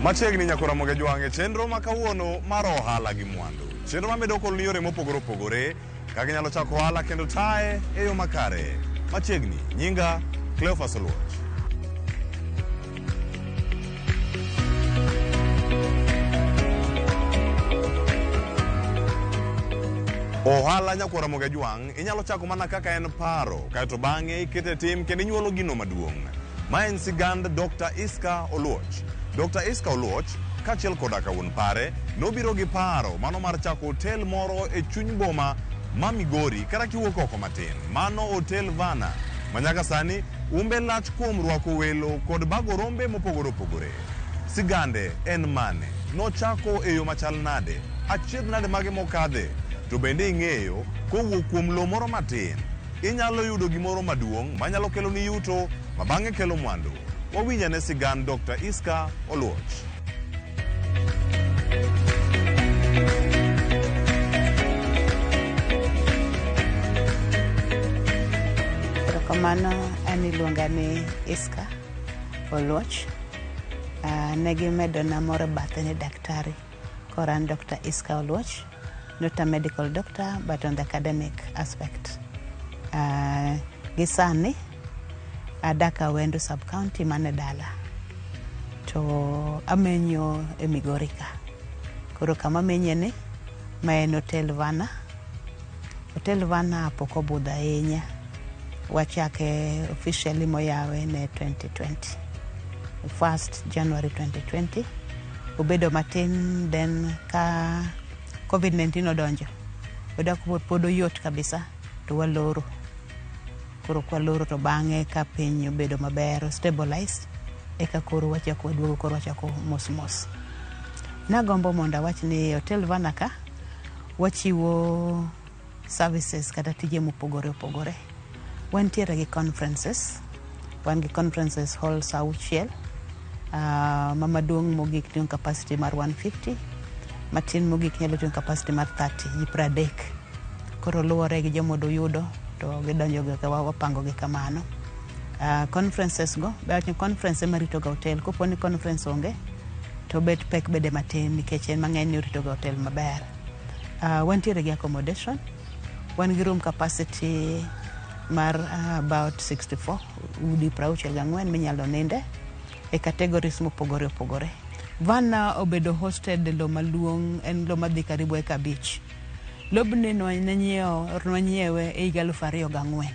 Machiegni nyako Ramogi Ajwang' e chenro ma kawuono mar ohala gi mwandu. Chenro mamedo koloni yore mopogore opogore kaka inyalo chako ohala kendo taye e yo makare. Machiegni, nyinga Cleophas Oluoch. Ohala nyakwar Ramogi Ajwang' inyalo chako mana kaka en paro kaeto bang'e ikete e tim kendo inyuolo gino maduong'. Ma en sigand Dr. Iska Oluoch. Dr. Iska Oluoch kaachiel koda ka wuon pare nobiro gi paro mano mar chako hotel moro e chuny boma ma Migori kata kiwuok oko matin. Mano Hotel Vana ma nyaka sani umbe lach kuom rwako welo kod bago rombe mopogore opogore. Sigande en mane? Nochako e yo machal nade? Achiedh nade mage mokadhe? To bende ing'eyo kowuok kuom lowo moro matin inyalo yudo gimoro maduong' manyalo keloni yuto ma bang'e kelo mwandu. Wawinj ane sigand Dr. Iska Oluoch. Erokamano, an iluonga ni Iska Oluoch. Ne gimedona moro e bathe ni daktari. Koro an Dr. Iska Oluoch, not a medical doctor but on the academic aspect. Gi sani adak Awendo sub county man e dala to amenyo e Migori ka. Koro kama amenye ni ma en Hotel Vana. Hotel Vana pok obudho ahinya. Wachake officially moyawe ne 2020. 1st January 2020. Obedo matin then ka COVID-19 odonjo, odak pod oyot kabisa to waloro. Koro kwaloro to bang'e ka piny obedo maber, stabilized, eka koro wachako waduogo koro wachako mos mos. Nagombo mondo awach ni Hotel Vana ka wachiwo services kata tije mopogore opogore. Wantiere gi conferences, wan gi conferences halls auchiel, ma maduong' mogik ting'o capacity mar 150, matin mogik nyalo ting'o capacity mar 30, ji 30. Koro luwore gi joma oyudo to gidonjo go wapango gi kamano. Conferences go, be awach ni conference ema rito ga hotel. Kopo ni conference onge, to bet pek bede matin nikech en mang'eny ni orito ga hotel maber. Wantiere gi accommodation, wan gi room capacity mar about 64, udi 64 minyalo ninde e categories mopogore opogore. Vana obedo hosted e lo maluong', en lo madhi karibu eka 5. Lobni nwanyiewe e higa 2004.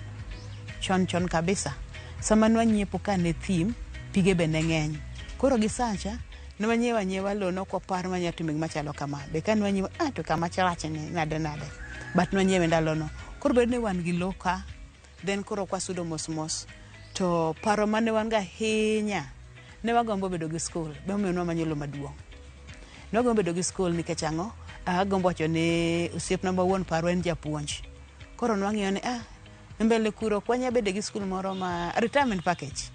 Chon chon kabisa. Sama nwanyiepo ka ne thim, pige be ne ng'eny. Koro gi sacha, ne wanyiewo anyiewa lo nok wapar wanyalo timo gima chalo kama. Be ka nwanyiewo, to kama rach ni nade nade. But nwanyiewe ndalono. Koro bedo ni wan gi lo ka, then koro kwasudo mos mos. To paro mane wan go ahinya, ne wagombo bedo gi skul, be omiyo nwamanyo lo maduong'. Ne wagombo bedo gi skul nikech ang'o? Agombo wacho ni osiepna ma wuon parwa en japuonj. Koro nwang'iyo ni mbele kuro ok wanyal bedo gi skul moro ma retirement package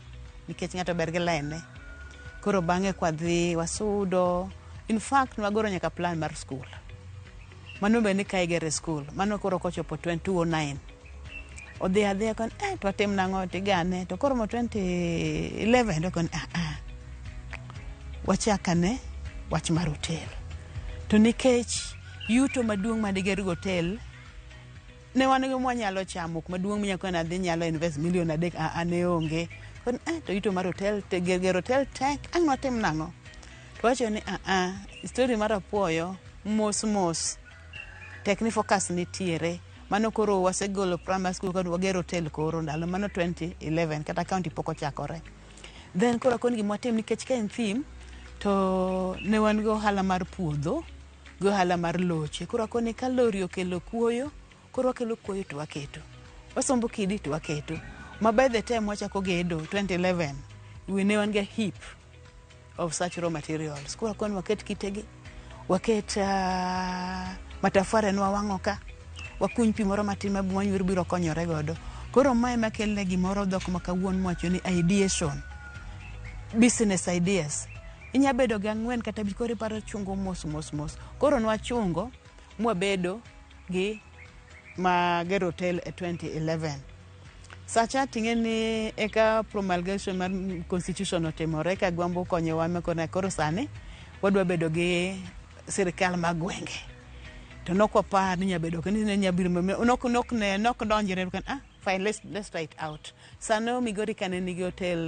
nikech ng'ato ber gi line ne. Koro bang'e kwadhi wasudo, in fact nwagoro nyaka plan mar skul. Mano be ni ka igere skul, mano koro kochopo 2009. Odhi adhiya kon to watim nang'o tigane to koro mo 2011 to kon wachak ane wach mar hotel. To nikech yuto maduong' madiger go hotel ne wan gi mwanyalo chamo ok maduong' minyalo koni adhi nyalo invest milion 3 ne onge. Kon to yuto mar hotel te ger hotel tek ang' watim nang'o? To wacho ni story mar apuoyo mos mos tek ni focus nitiere. Mano koro wasegolo primary school kod wagero hotel koro ndalo mano 2011 kata county pok ochakore. Then koro akoni gima watim nikech ka en theme to ne wan gi ohala mar puodho gi ohala mar loche. Koro akoni ka lori okelo kuoyo, koro wakelo kuoyo to waketo. Wasombo kidi to waketo. Ma by the time wachako gedo 2011, we ne wan gi a heap of such raw materials. Koro akoni waket kitegi, waket matafare nwawang'o ka, wakuny pi moro matin ma mwanywer biro konyore godo. Koro mae ema kelne gimoro dhok ma kawuono mwacho ni ideation, business ideas. Inya bedo gi 4 kata 5 koro iparo chungo mos mos mos. Koro nwachungo mwabedo gi magero hotel e 2011. Sacha ting'e ni eka promulgation mar constitution otimore ka Agwambo okonyowa makona koro sani wadwa bedo gi sirikal mag gwenge. To nok wapar ni nyabedo ni ne nyabiro nok nok ne nok donjre kan ah fine, let's try it out. Sano Migori kane nigi hotel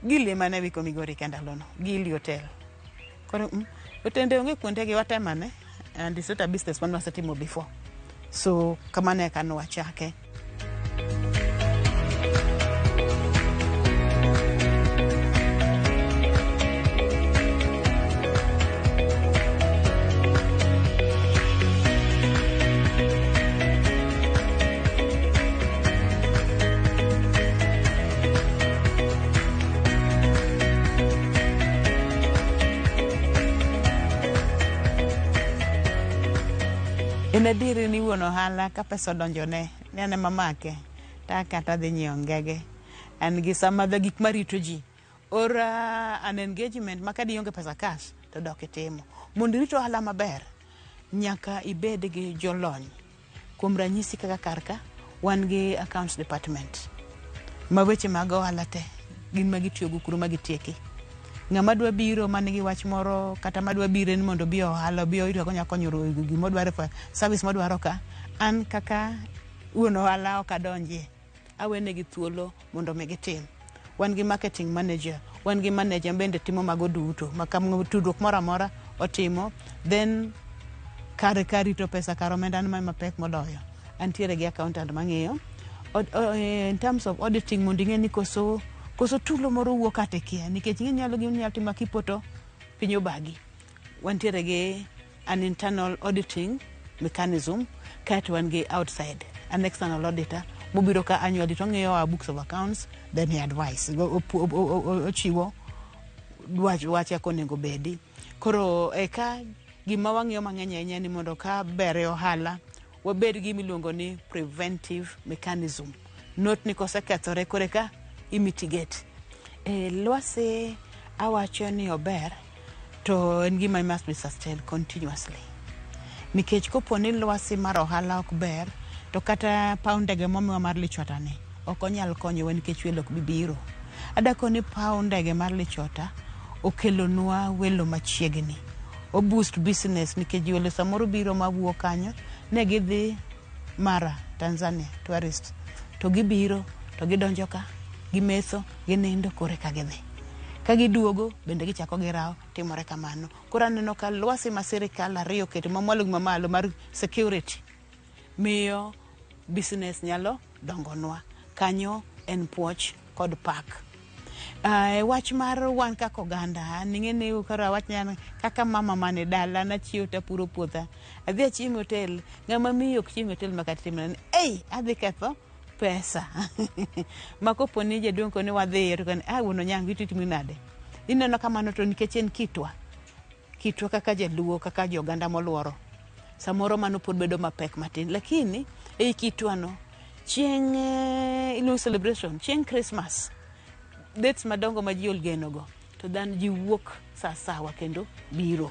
Gili mane wiko Migori ka ndalono, Gili Hotel. Koro otende onge kuondegi watemane and it's not a business mane wasetimo before. So kamano eka ne wachake. En adieri ni wuon ohala ka pesa odonjone ni an ema amake to kata adhi nyiewo ngege. An gi sama gik marito ji or an engagement ma ka dionge pesa cash to dok itimo. Mondo irit ohala maber, nyaka ibed gi jolony. Kuom ranyisi kaka kar ka, wan gi accounts department ma weche mag ohala te gin ma gitiyogo kuro ma gitieki. Ng'ama dwa biro man gi wach moro kata madwa biro ni mondo obi e ohala obi oyud kaka onyalo konyo gima odwaro service modwaro ka, an kaka wuon ohala ok adonjie. Awenegi thuolo mondo mi gitim. Wan gi marketing manager, wan gi manager bende timo mago duto ma tudruok moro amora otimo. Then kar kar rito pesa kar omenda ni mapek moloyo. Antiere gi accountant mang'iyo. In terms of auditing mondo ing'e ni koso koso tulo moro wuok kata ikia nikech ing'e nyalo gima inyalo timo kipoto piny obagi. Wantiere gi an internal auditing mechanism kaeto wan gi outside an external auditor mobiro ka annually to ong'iyo our books of accounts, then he advise, ochiwo wach wach kaka onego bedi. Koro eka gima wang'iyo mang'eny ahinya ni mondo ka ber e ohala wabed gi gimiluongo ni preventive mechanism, not ni kosekethore koro eka i mitigate. E, lwasi awacho ni ober to en gima must be sustained continuously nikech kopo ni lwasi mar ohala ok ber to kata paw ndege momiwa mar Lichota ni ok onyal konyowa nikech welo ok bi biro. Adako ni paw ndege mar Lichota okelonwa welo machiegni. O boost business nikech welo samoro biro mawuok kanyo ne gidhi Mara, Tanzania, tourist to gibiro to gidonjo ka gimetho ginindo koro eka gidhi. Ka giduogo bende gichako girawo timore kamano. Koro aneno ka lwasi ma sirikal ariyo oketo mamalo gi mamalo mar security miyo business nyalo dongonwa. Kanyo en puoch kod pak. Wach mar wan kaka oganda, an ing'e ni koro awach ni kaka mama mane dala nachiew tapuro puotha. Adhi achiem e hotel, ng'ama miyo ok chiem e hotel makata timna ni, ei adhi ketho pesa. Ma kopo ni jaduong' koni wadhi to koni, ah wuon Onyango itimo nade? Ineno kamano to nikech en kitwa. Kitwa kaka jaluo, kaka jo oganda moluoro. Samoro mano pod bedo mapek matin. Lakini ei kitwa no, chieng' iluongo celebration, chieng' Christmas, dates madongo ma ji ogeno go, to dhan ji wuok sa sawa kendo biro.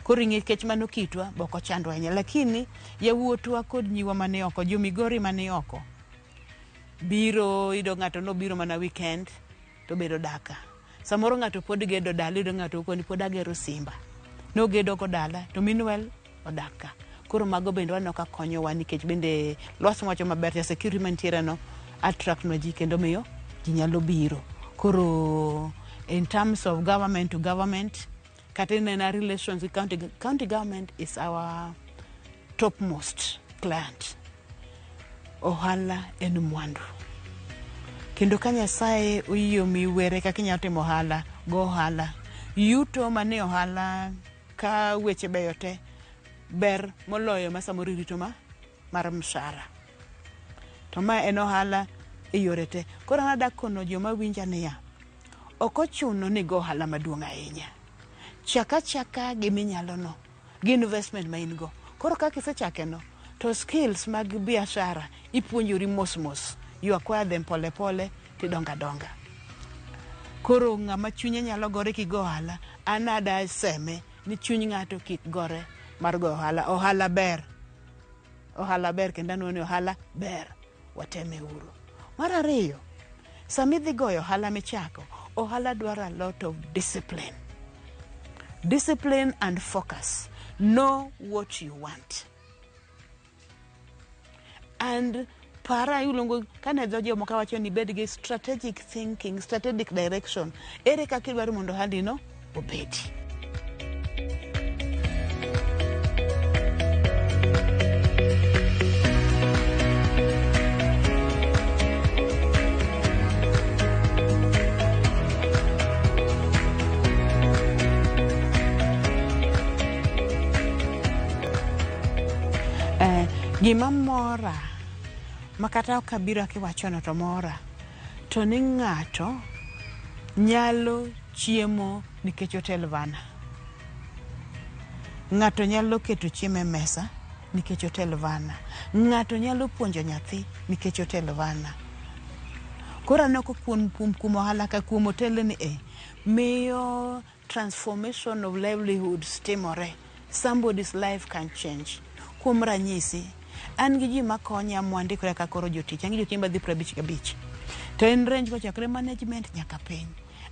Koro nikech mano kitwa, be ok ochandwa ahinya. Lakini yawuotwa kod nyiwa mani oko, jo Migori mani oko, biro iyudo ng'ato nobiro mana weekend to obedo daka. Samoro ng'ato pod gedo dala, iyudo ng'ato koni pod agero simba. Nogedo go dala to meanwhile odak ka. Koro mago bende waneno ka konyowa nikech bende lwasi mwacho maber cha security mantiere no attract nwa ji kendo miyo ji nyalo biro. Koro in terms of government to government, kata inena relations with county, county government is our topmost client. Ohala en mwandu. Kendo ka Nyasaye oyie omiyi were kaka inyalo timo ohala, go ohala. Yuto manie ohala ka weche beyo te ber moloyo ma samoro irito ma mar mshahara. To ma en ohala e yore te. Koro an adak kono joma winja niya, ok ochuno ni igo ohala maduong' ahinya. Chak achaka giminyalo no gi investment ma in go. Koro kaka isechake no, to skills mag biashara ipuonjori mos mos. You acquire them pole pole tidongo adonga. Koro ng'ama chunye nyalo gore kigo ohala, an ada seme ni chuny ng'ato kik gore mar go ohala. Ohala ber. Ohala ber kendo aneno ni ohala ber. Wateme uru. Mar ariyo, sama idhi goyo ohala michako, ohala dwaro a lot of discipline. Discipline and focus. Know what you want. And para iluongo kane dho jomoko wacho ni bed gi strategic thinking, strategic direction. Ere kaka idwaro mondo ohandi no obedi? Gima mora ma kata ok abiro kiwachono to mora to ni ng'ato nyalo chiemo nikech Hotel Vana. Ng'ato nyalo keto chiemo e mesa nikech Hotel Vana. Ng'ato nyalo puonjo nyathi nikech Hotel Vana. Koro aneno ka kuom ohala ka kuom hotel ni e miyo transformation of livelihoods timore. Somebody's life can change. Kuom ranyisi, an gi ji makonya mwandikore kaka koro jotich. An gi jotich madhi 55. To en range kochakore management nyaka piny.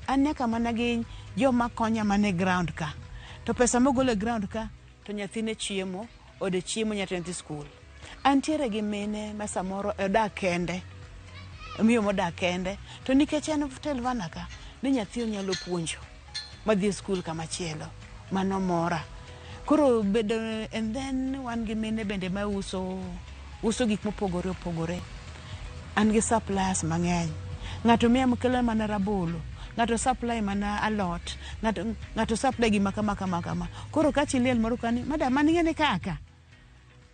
An nyaka mana gi joma konya mana e ground ka. To pesa mogolo e ground ka, to nyathine chiemo, ode chiemo, nyathine dhi skul. Antiere gi mine ma samoro odak kende, miyo modak kende, to nikech en Hotel Vana ka, ni nyathi onyalo puonjo madhi e skul kamachielo. Mano mora. Koro bedo, and then wan gi mine bende ma uso gik mopogore opogore. An gi suppliers mang'eny. Ng'ato miya kelo mana rabolo, ng'ato supply mana alot, ng'ato supply gima kama kama kama. Koro ka chi liel moro kani, madam an ing'e ni kaka.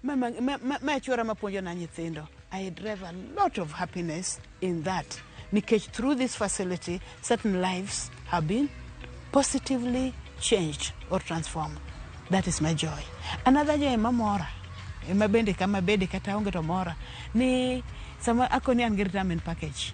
Ma chuora mapuonjo na nyithindo. I derive a lot of happiness in that. Nikech through this facility, certain lives have been positively changed or transformed. That is my joy. Another joy mamora, ema bende kama bede kata onge to mora, ni sama akoni an gi retirement package.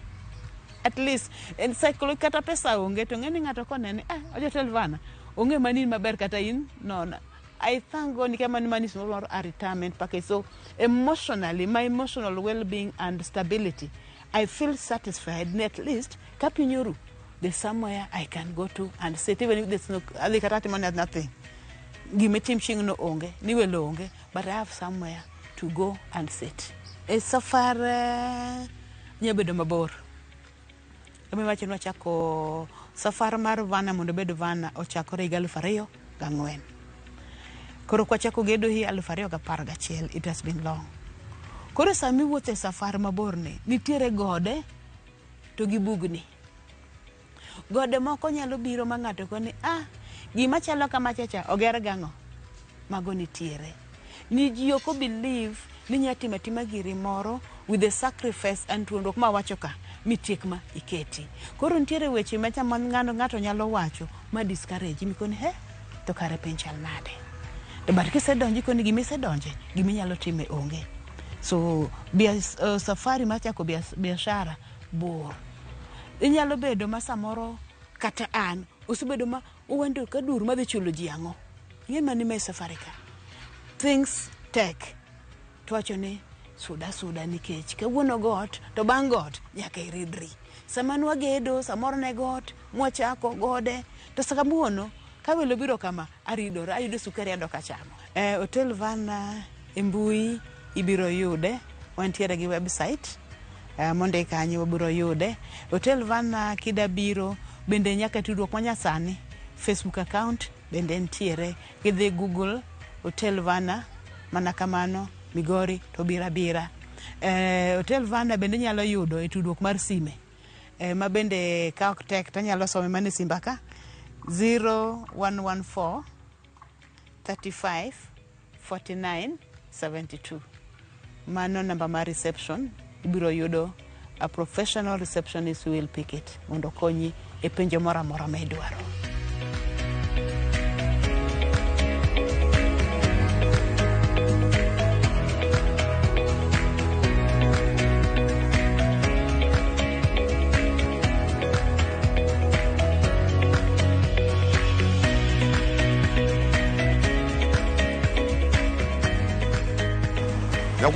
At least, en cycle kata pesa onge to ng'eni ng'ato konene, Hotel Vana, onge mani maber kata in nona. I thank God nikech mani mani is a retirement package. So emotionally, my emotional well-being and stability, I feel satisfied. At least, ka piny oru, there's somewhere I can go to and sit, even if there's no, adhi kata timo nothing. Gima itim chieng'no onge, ni welo onge, but I have somewhere to go and sit. E safar nyalo bedo mabor. Emomiyo awacho ni wachako safar mar Vana mondo obed Vana ochakore higa 2004. Koro kwachako gedo hi 2011, it has been long. Koro sama iwuotho e safar mabor ni, nitiere gode to gi bugni. Gode moko nyalo biro ma ng'ato koni, gima chalo kama chacha oger gang'o? Mago nitiere. Ni ji ok believe ni inya timo atima giri moro with the sacrifice and tuonruok mawacho ka mitiek ma iketi. Koro nitiere weche ma ng'ato nyalo wacho ma discourage mikoni he to kare piny chal nade. To but kisedonjo ikoni gima isedonje gima inyalo time onge. So safari mar chako biashara bor. Inyalo bedo ma samoro kata an osebedo ma uwendo ka dur madhi chulo ji ang'o. Ing'e mani ma e safari ka. Things tek. To wacho ni suda suda nikech kawuono got to bang' got nyaka iridri. Sama nwagedo samoro ne got mwachako gode to kawuono ka welo biro kama aridora ayudo sukari adok achamo. Hotel Vana e mbui ibiro yude, wantiere gi website mondik kanyo wabiro yude. Hotel Vana kida biro bende nyaka tudruok manyasani, Facebook account bende nitiere, kidhi Google Hotel Vana mana kamano Migori to biro abira. Hotel Vana bende inyalo yudo e tudruok mar sime ma bende ka ok tek tanyalo some mana e simba ka 0114 35 49 72. Mano namba mar reception, ibiro yudo a professional receptionist who will pick it mondo okonyi e penjo moro amora ma idwaro.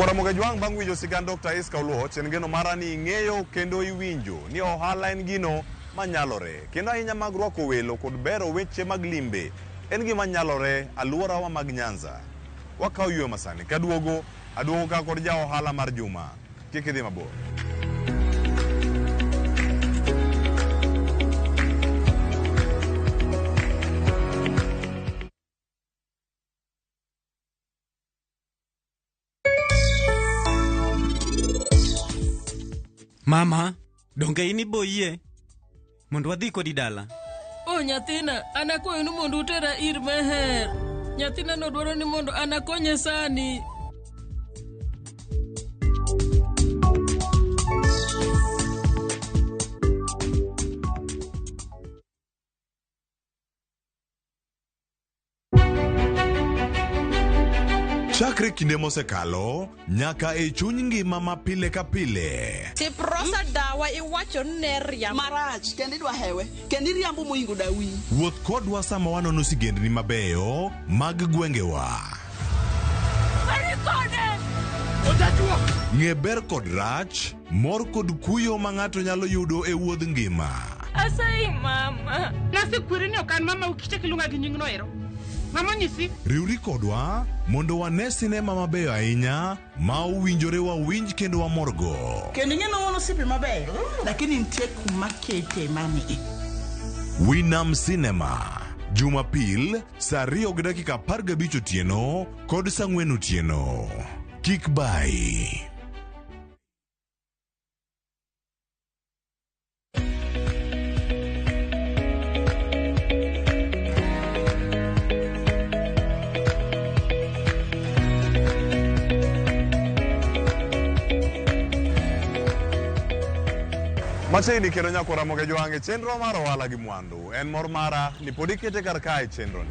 Nyakwar Ramogi Ajwang' bang' winjo sigand Dr. Iska Oluoch en geno mara ni ing'eyo kendo iwinjo ni ohala en gino manyalore kendo ahinya mag rwako welo kod bero weche mag limbe en gima nyalore alworawa mag Nyanza. Wakawo yweyo masani kaduogo aduogo ka kod ja ohala mar juma. Kik idhi mabor. Mama, donge in iboyie mondo wadhi kodi dala? O nyathina, an akwayo ni mondo utera ir Meher. Nyathina no dwaro ni mondo an akonye sani. Chakre kinde mosekalo nyaka e chuny ngima ma pile ka pile. Tiprosa dawa iwacho ni ne riambo. Marach kendo idwa hewe kendo iriambo moingo dawi. Wuoth kodwa sama wanono sigendni mabeyo mag gwengewa. Ng'e ber kod rach, mor kod kuyo ma ng'ato nyalo yudo e wuodh ngima. Asayi mama. Nasekweri ni ok an mama kichak iluonga gi nyingno ero. Ng'ama onyisi? Riwri kodwa mondo wane sinema mabeyo ahinya ma owinjore wawinj kendo wamorgo. Kendo ing'e ni wan osiepe mabeyo lakini nitie kuma kete mani. Winam Cinema, Jumapil saa 2:15 otieno kod saa 4 otieno. Kik bayi. Machiegni kendo nyako Ramogi Ajwang' e chenro mar ohala gi mwandu. En mor mara ni pod ikete kar kae chenro ni.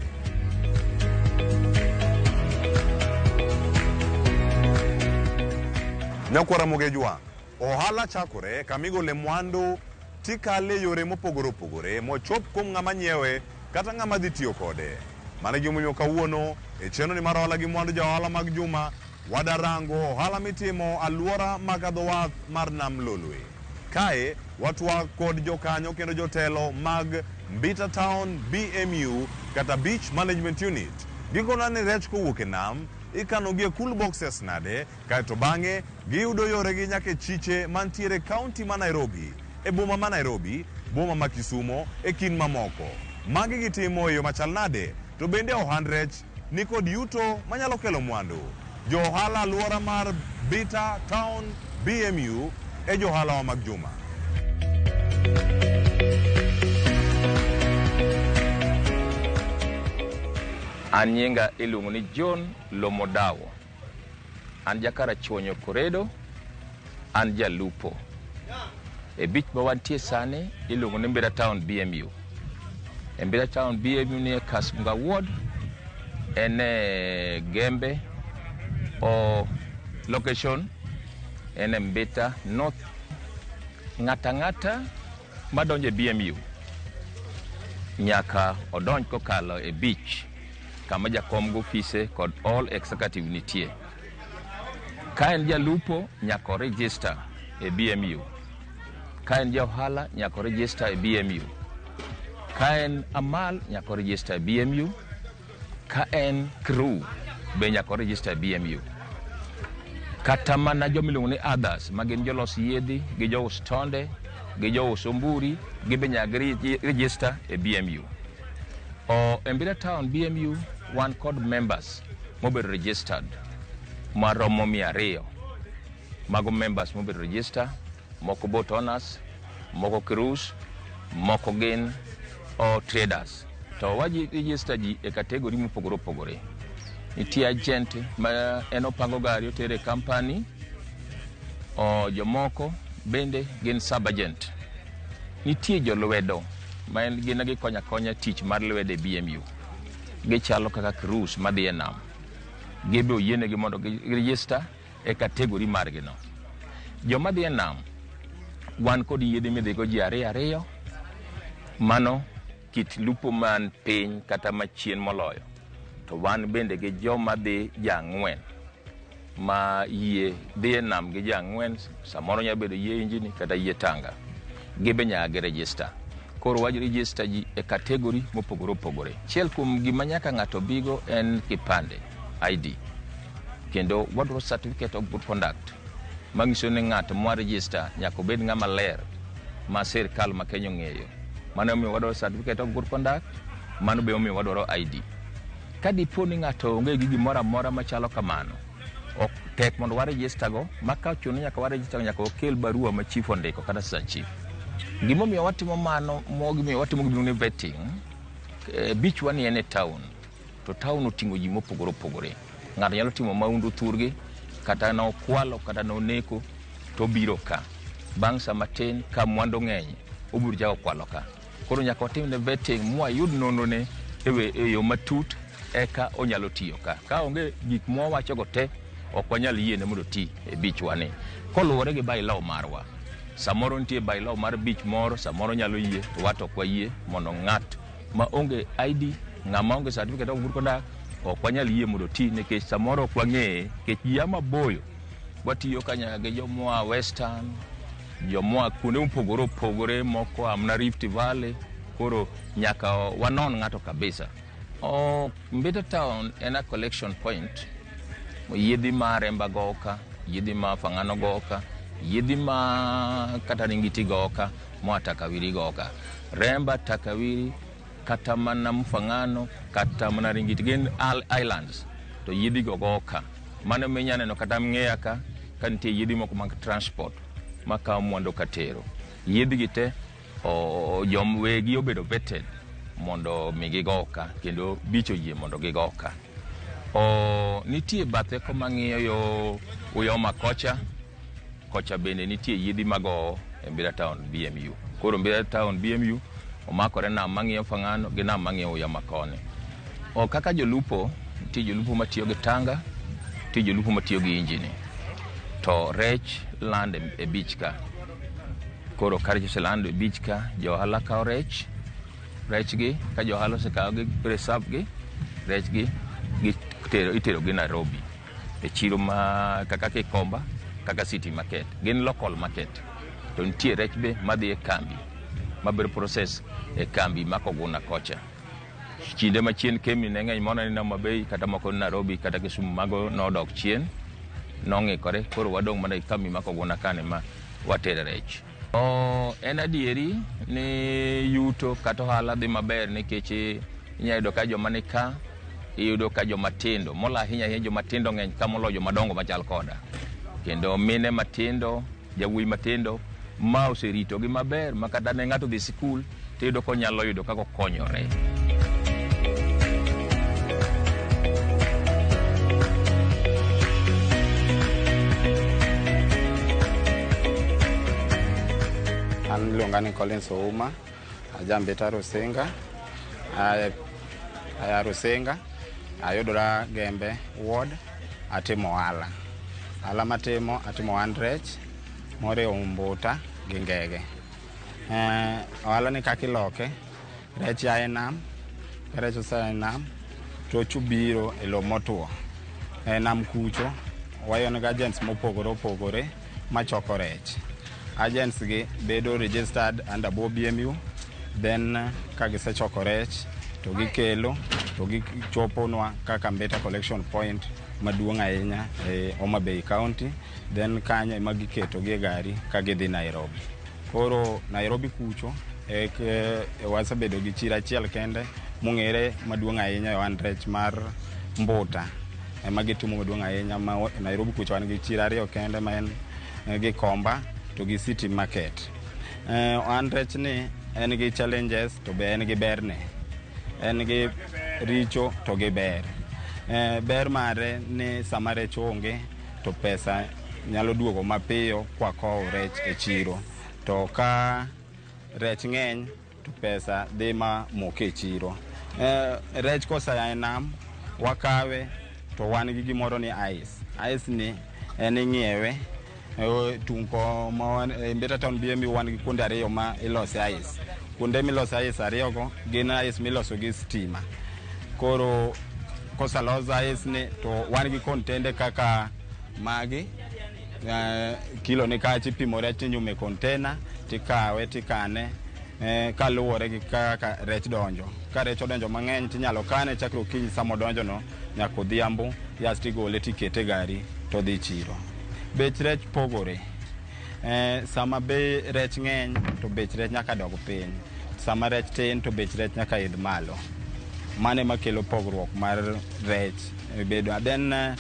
Nyakwa Ramogi Ajwang', ohala chakore kama igole mwandu tikale yore mopogore opogore mochop kuom ng'ama nyiewe kata ng'ama dhi tiyo kode. Mano e gimomiyo kawuono e chenro ni mar ohala gi mwandu ja ohala mag juma wadarango ohala mitimo alwora mag dho wath mar Nam Lolwe. Kae watwak kod jokanyo kendo jotelo mag Mbita Town BMU kata Beach Management Unit. Gikona ni rech kowuok e nam ikano gi e cool boxes nade kaeto bang'e giyudo yoregi nyaka e chiche mantiere kaunti ma Nairobi, e boma ma Nairobi, boma ma Kisumo e kind mamoko. Magi gitimo e yo machal nade to bende ohand rech ni kod yuto manyalo kelo mwandu. Jo ohala alwora mar Mbita Town BMU e johala mag juma. An nyinga iluongo ni John Lomodawo. An jakarachuonyo Koredo, an jalupo. E beach ma wantie sani iluongo ni Mbita Town BMU. E Mbita Town BMU ni e Kasmuga Ward, en e Gembe o location en e Mbita North. Ng'ata ng'ata madonjo e BMU nyaka odonj kokalo e beach kama jakom gofise kod all executive nitie. Ka en jalupo nyaka o register e BMU. Ka en ja ohala nyaka o register e BMU. Ka en amal nyaka o register e BMU. Ka en crew be nyaka o register e BMU. Kata mana jomiluongo ni others ma gin jolos yiedhi gi jous tonde gi jous omburi gibe nyaka gi register e BMU. O e Mbita Town BMU wan kod members mobedo registered maromo 200. Mago members mobedo register, moko boat owners, moko crews, moko gin o traders. To waji register ji e category mopogore opogore. Nitie agent ma en opango gari otere e company, o jomoko bende gin sub agent. Nitie jolwedo ma en gin gikonyo akonya tich mar lwedo e BMU. Gichalo kaka crews madhi e nam. Gibe oyienegi mondo gi register e category margi no. Joma dhi e nam, wan kod yiedhi midhigo ji ariyo ariyo, mano kit lupo man piny kata machien moloyo. To wan bende gi joma dhi ji ang'wen. Ma yie dhi e nam gi ji ang'wen, samoro nyalo bedo yie injini kata yie tanga. Gibe nyaka gi register. Koro wa register ji e category mopogore opogore. Achiel kuom gima nyaka ng'ato bigo en kipande, ID. Kendo wadwaro certificate of good conduct manyiso ni ng'at mwa register nyaka obed ng'ama ler ma sirkal ma Kenya ong'eyo. Mano emomiyo wadwaro certificate of good conduct, mano be emomiyo wadwaro ID. Ka dipo ni ng'ato onge gi gimoro amora machalo kamano, ok tek mondo wa register go, ma ka ochuno ni nyaka wa register go, nyaka wakel barua ma chief ondiko kata assistant chief. Gimomiyo watimo mano, gimomiyo watimo gimiluongo ni vetting, beach wa ni en e town, to town oting'o ji mopogore opogore. Ng'ato nyalo timo mahundu thurgi, kata nokwalo, kata noneko, to obiro ka. Bang' sa matin ka mwandu ng'eny, obiro chako kwalo ka. Koro nyaka watim ne vetting mwayud nonro ne e yo matut eka onyalo tiyo ka. Ka onge gik mwawachogo te, ok wanyal yiene mondo oti e beach wa ni. Koluwore gi bylaw marwa. Samoro nitie bylaw mar beach moro, samoro nyalo yie, to wato ok wayie mondo ng'at ma onge ID, ng'ama onge certificate of good conduct, ok wanyal yie mondo oti nikech samoro ok wang'eye, nikech ji a maboyo. Watiyo kanyakla gi jomoa Western, jomoa kuonde mopogore opogore, moko a mana Rift Valley, koro nyaka wanon ng'ato kabisa. Mbita Town en a collection point. Yiedhi ma Remba gowo ka, yiedhi ma Fang'ano gowo ka, yiedhi ma kata Ringiti gowo ka, moa Takawiri gowo ka. Remba, Takawiri, kata mana Mfang'ano, kata mana Ringiti gin islands to yiedhi go gowo ka. Mano emiyo inya neno kata Ng'eya ka, ka nitie yiedhi moko mag transport makawo mwandu katero. Yiedhi gi te, jom wegi obedo vetted mondo mi gigow ka, kendo beach oyie mondo gigow ka. Nitie bathe koma ng'iyo yo Uyoma kocha, kocha bende nitie yiedhi magowo e Mbita Town BMU. Koro Mbita Town BMU omakore nam mang'iyo Fang'ano gi nam mang'iyo Uyoma koni. Kaka jolupo, nitie jolupo matiyo gi tanga, nitie jolupo matiyo gi injini. To rech land e beach ka. Koro ka rech oseland e beach ka, jo ohala kawo rech, rech gi, ka jo ohala osekawo gi preserve gi, rech gi, itero gi Nairobi. E chiro ma kaka Gikomba, kaka City Market, gin local market. To nitie rech be madhi e kambi, mabiro process e kambi ma Koguna kocha. Kinde machien kemni ne ng'eny mono ni Homa Bay, kata moko ni Nairobi, kata Kisumu, mago nodok chien, nong'ikore, koro wadong' mana e kambi ma Koguna kane ma watere rech. En adieri ni yuto kata ohala dhi maber nikech inyalo yudo ka joma ni ka, iyudo ka joma tindo, molo ahinya ahinya joma tindo ng'eny ka moloyo joma dongo machal koda. Kendo mine matindo, jawuoyi matindo, ma oseritogi maber, ma kata ne ng'ato dhi sikul, tiyudo konyalo yudo kaka okonyore. An iluonga ni Collins Ouma, aja Mbita Rusinga, aya Rusinga, ayudora Gembe ward, atimo ohala. Ohala matimo, atimo ohand rech, moriwo mbuta gi ngege. Ohala ni kaka iloke, rech a e nam, ka rech osea e nam, to biro e lowo motwo. E nam kucho, wayon gi agents mopogore opogore machoko rech. Agents gi bedo registered under bwo BMU, then ka gisechoko rech to gikelo to gichoponwa kaka Mbita collection point maduong' ahinya e Homa Bay County, then kanyo ema giketo gi e gari ka gidhi Nairobi. Koro Nairobi kucho wasebedo gi chiro achiel kende mong'ere maduong' ahinya e ohand rech mar mbuta ema gitimo maduong' ahinya ma Nairobi kucho wan gi chiro ariyo kende ma en Gikomba to gi City Market. Ohand rech ni en gi challenges to be en gi berne. En gi richo to gi ber. Ber mare ni sama rech onge to pesa nyalo duogo mapiyo kwakowo rech e chiro. To ka rech ng'eny to pesa dhi ma mok e chiro. Rech kosea e nam, wakawe to wan gi gimoro ni ice. Ice ni en ing'iewe tung' ma e Mbita Town BMU wan gi kuonde ariyo ma ilose ice. Kuonde milose ice ariyo go gin ice miloso gi stima. Koro koselos ice ni to wan gi kontende kaka Magi kilo ni kacha ipimo rech tinyume container tikawe tikane kaluwore gi kaka rech donjo. Ka rech odonjo mang'eny tinyalo kane chakre okinyi sama odonjo no nyaka odhiambo yas tigole tikete e gari todhi chiro. Bech rech pogore. Sama be rech ng'eny to bech rech nyaka dog piny. Sama rech tin to bech rech nyaka idh malo. Mano ema kelo pogruok mar rech bedo. Then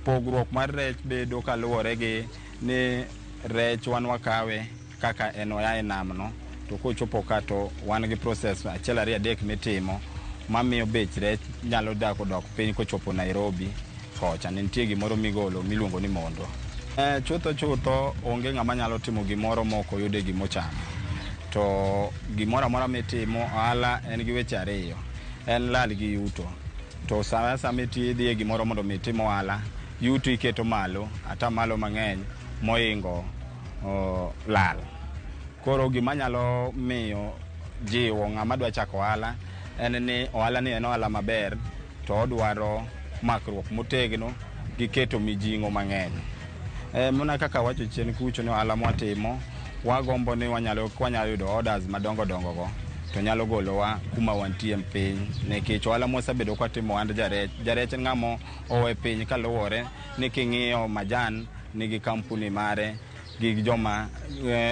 pogruok mar rech bedo kaluwore gi ni rech wan wakawe kaka en oa e nam no to kochopo ka to wan gi process achiel ariyo adek mitimo mamiyo bech rech nyalo dako dok piny kochopo Nairobi kocha nitie gimoro migolo miluongo ni mondo. Chutho chutho onge ng'ama nyalo timo gimoro mok oyude gimochamo. To gimoro amora mitimo ohala en gi weche ariyo, en lal gi yuto. To sama idhi e gimoro mondo mi itim ohala, yuto iketo malo, atamalo mang'eny mohingo lal. Koro gima nyalo miyo jiwo ng'ama dwa chako ohala en ni ohala ni en ohala maber to odwaro makruok motegno gi keto mijing'o mang'eny. Mana kaka awacho chien kucho ni ohala mwatimo wagombo ni wanyalo yudo orders madongo dongo go to nyalo golowa kuma wantie piny nikech ohala mwasebedo kwatimo ohand jarech. Jarech en ng'ama owe piny kaluwore ni king'iyo majan nigi kampuni mare gi joma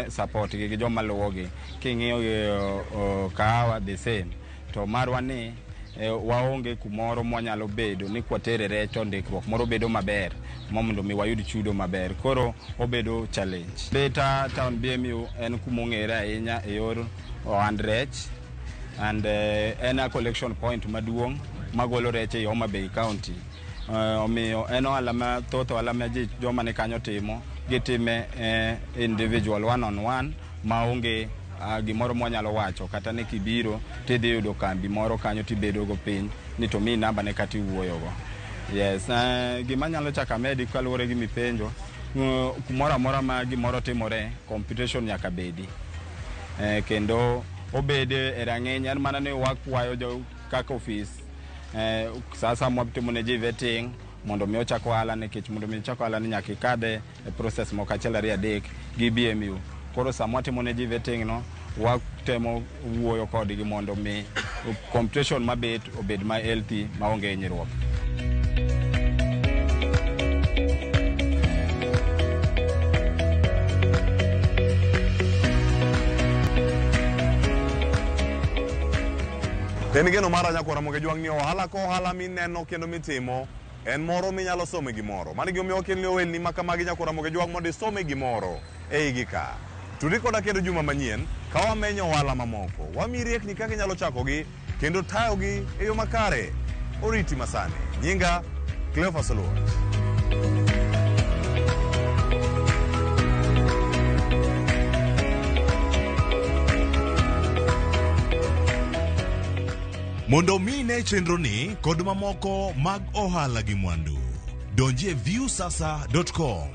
support gi joma luwogi. King'iyo kahawa the same. To marwa ni waonge kumoro mwanyalo bedo ni kwatere rech to ndikruok moro bedo maber mondo mi wayud chudo maber. Koro obedo challenge. Beta Town BMU en kumong'ere ahinya e yor ohand rech and en a collection point maduong' magolo rech ei Homa Bay County. Omiyo en ohala ma thoth ohala ma ji joma ni kanyo timo gitime individual one on one maonge gimoro mwanyalo wacho kata ni kibiro tidhi yudo kambi moro kanyo tibedo go piny ni to miyi namba ne kata iwuoyogo. Yes, gima nyalo chako amedi kaluwore gi mipenjo, kumoro amora ma gimoro timore, competition nyaka bedi. Kendo obede e rang'iny en mana ni wakwayo jo kaka ofis sasa mwatimo ne ji vetting mondo mi ochak ohala nikech mondo mi ochak ohala ni nyaka ikadhe e process moko achiel ariyo adek gi BMU. Koro sama watimo ne ji vetting no watemo wuoyo kodgi mondo mi competition mabet obed ma healthy maonge hinyruok. En geno mara nyakwara Ramogi Ajwang' ni ohala ka ohala mineno kendo mitimo en moro minyalo some gimoro. Mano gimomiyo wakelni ohelni ma kamagi nyakwara Ramogi Ajwang' mondo isome gimoro e igi ka. Tudi koda kendo juma manyien ka wamenyo ohala mamoko. Wamiyi riekni kaka inyalo chakogi kendo tayogi e yo makare. Oriti masani. Nyinga Cleophas Oluoch. Mondo mi ine chenroni kod mamoko mag ohala gi mwandu, donjie viusasa.com.